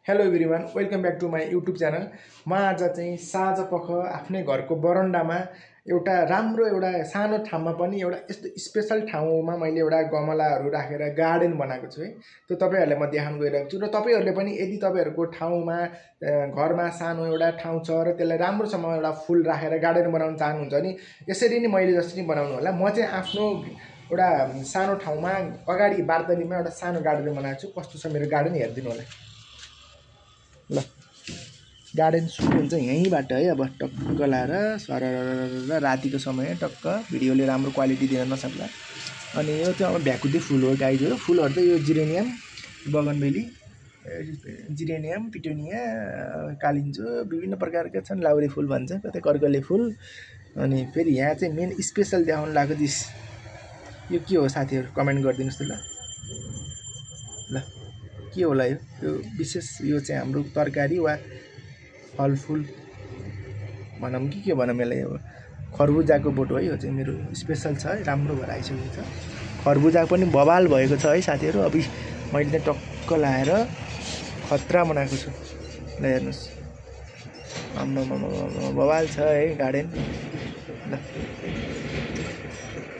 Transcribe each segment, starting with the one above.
Hello everyone, welcome back to my YouTube channel. म आज चाहिँ साँझ पख आफ्नै घरको बरन्डामा एउटा राम्रो एउटा सानो ठाउँमा पनि एउटा यस्तो स्पेसल ठाउँमा मैले एउटा गमलाहरू राखेर गार्डन बनाएको छु है। त्यो तपाईँहरूलाई म देखाउन गइरहेको छु र तपाईँहरूले पनि यदि तपाईँहरूको ठाउँमा घरमा सानो एउटा ठाउँ छ र त्यसलाई राम्रोसँग एउटा फुल राखेर गार्डन बनाउन चाहनुहुन्छ भने यसरी नै मैले जसरी बनाउनु होला। म चाहिँ आफ्नो एउटा सानो ठाउँमा अगाडि बार्दलीमा एउटा सानो गार्डन बनाएको छु। कस्तो छ मेरो गार्डन हेरिदिनु होला। ल गार्डन सुरु हुन्छ यहीँबाट है। अब टक्क लाएर सरर रातिको समय टक्क भिडियोले राम्रो क्वालिटी दिन नसक्ला। अनि यो चाहिँ अब भ्याकुते फुल हो गाइजहरू। फुलहरू चाहिँ यो जिरेनियम, बगनबेली, जिरेनियम, पिटोनिया, कालिन्चो, विभिन्न प्रकारका छन्। लाउरे फुल भन्छ, कतै कर्कले फुल। अनि फेरि यहाँ चाहिँ मेन स्पेसल देखाउनु लागेको दिस यो के हो साथीहरू, कमेन्ट गरिदिनुहोस् त ल के होला यो विशेष। यो चाहिँ हाम्रो तरकारी वा फलफुल भनौँ कि के भनौँ यसलाई। अब खरबुजाको बोटो है। यो चाहिँ मेरो स्पेसल छ है, राम्रो भएर आइसकेको छ। खरबुजा पनि बवाल भएको छ है साथीहरू। अब मैले चाहिँ टक्क लाएर खतरा बनाएको छु। ल हेर्नुहोस्, बवाल छ है गार्डन। ल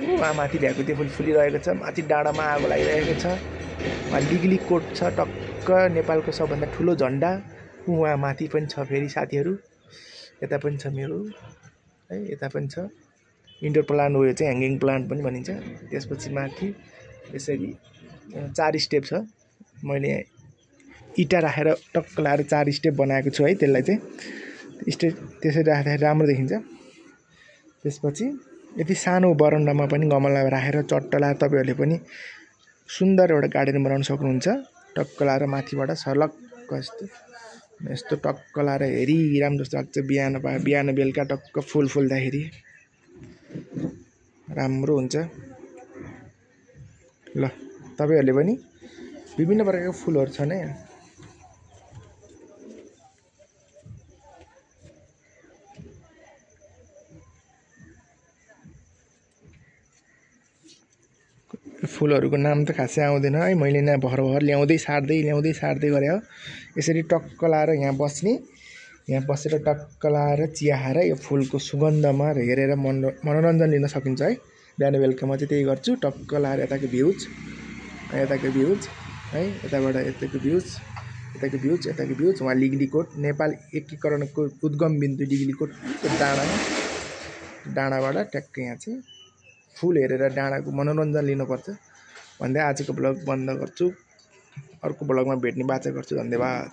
वहाँ माथि भ्याकुते फुल फुलिरहेको छ, माथि डाँडामा आगो लागिरहेको छ। वहाँ लिगली कोट छ, टक्क नेपालको सबभन्दा ठुलो झन्डा उहाँ माथि पनि छ। फेरि साथीहरू यता पनि छ मेरो है, यता पनि छ इन्डोर प्लान्ट हो। यो चाहिँ ह्याङ्गिङ प्लान्ट पनि भनिन्छ। त्यसपछि माथि यसरी 4 स्टेप छ। मैले इँटा राखेर टक्क लाएर 4 स्टेप बनाएको छु है। त्यसलाई चाहिँ स्टेप त्यसरी राख्दाखेरि राम्रो देखिन्छ। त्यसपछि यति सानो बरन्डामा पनि गमला राखेर चट्ट लाएर तपाईँहरूले पनि सुन्दर एउटा गार्डन बनाउन सक्नुहुन्छ। टक्क लाएर माथिबाट सलक्क यस्तो टक्क लाएर हेरिराम्रो जस्तो लाग्छ। बिहान बेलुका टक्क फुल फुल्दाखेरि राम्रो हुन्छ। ल तपाईँहरूले पनि विभिन्न प्रकारको फुलहरू छन् है। फुलहरूको नाम त खासै आउँदैन है। मैले यहाँ भर ल्याउँदै सार्दै गरे हो। यसरी टक्क लाएर यहाँ बस्ने, यहाँ बसेर टक्क लाएर चिया खाएर यो फुलको सुगन्धमा हेरेर मनोरञ्जन लिन सकिन्छ है। बिहान बेलुका म चाहिँ त्यही गर्छु। टक्क लाएर यताको भ्युज है, यताबाट यताको भ्युज वहाँ लिगलीकोट नेपाल एकीकरणको उद्गम बिन्दु लिगलीकोट डाँडाबाट ट्याक्क यहाँ चाहिँ फुल हेरेर डाँडाको मनोरञ्जन लिनुपर्छ भन्दै आजको ब्लग बन्द गर्छु। अर्को ब्लगमा भेट्ने बाचा गर्छु। धन्यवाद।